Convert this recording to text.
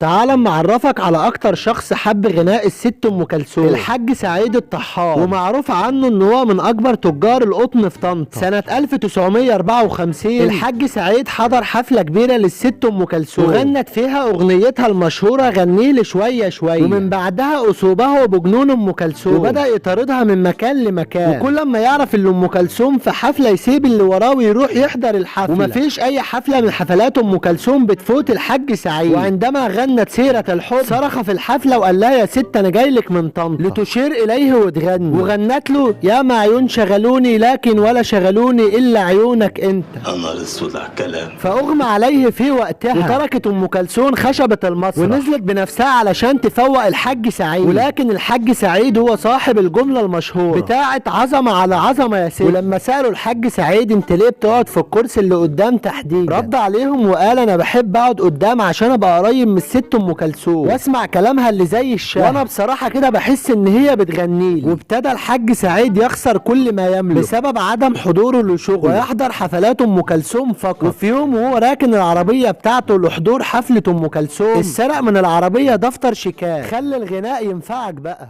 تعال اما اعرفك على اكتر شخص حب غناء الست ام كلثوم، الحاج سعيد الطحان، ومعروف عنه ان هو من اكبر تجار القطن في طنطا. سنة 1954 الحاج سعيد حضر حفلة كبيرة للست ام كلثوم، وغنت فيها اغنيتها المشهورة غنيلي شوية شوية، ومن بعدها اصوبه بجنون ام كلثوم، وبدأ يطاردها من مكان لمكان، وكل ما يعرف ان ام كلثوم في حفلة يسيب اللي وراه ويروح يحضر الحفلة، ومفيش اي حفلة من حفلات ام كلثوم بتفوت الحاج سعيد. وعندما غنت سيرة الحب صرخ في الحفلة وقال لها يا ست انا جاي لك من طنطا، لتشير اليه وتغني، وغنت له يا ما عيون شغلوني لكن ولا شغلوني الا عيونك انت. يا نهار اسود على الكلام. فاغمى عليه في وقتها، وتركت ام كلثوم خشبة المسرح ونزلت بنفسها علشان تفوق الحاج سعيد، ولكن الحاج سعيد هو صاحب الجملة المشهورة بتاعة عظمة على عظمة يا ست. ولما سألوا الحاج سعيد انت ليه بتقعد في الكرسي اللي قدام تحديدا، رد عليهم وقال انا بحب اقعد قدام عشان ابقى قريب من الست ام كلثوم واسمع كلامها اللي زي الشهد، وانا بصراحة كده بحس ان هي بتغنيلي. وابتدى الحاج سعيد يخسر كل ما يملك بسبب عدم حضوره لشغله ويحضر حفلات ام كلثوم فقط. وفي يوم وهو راكن العربية بتاعته لحضور حفلة ام كلثوم، اتسرق من العربية دفتر شيكات. خلي الغناء ينفعك بقى.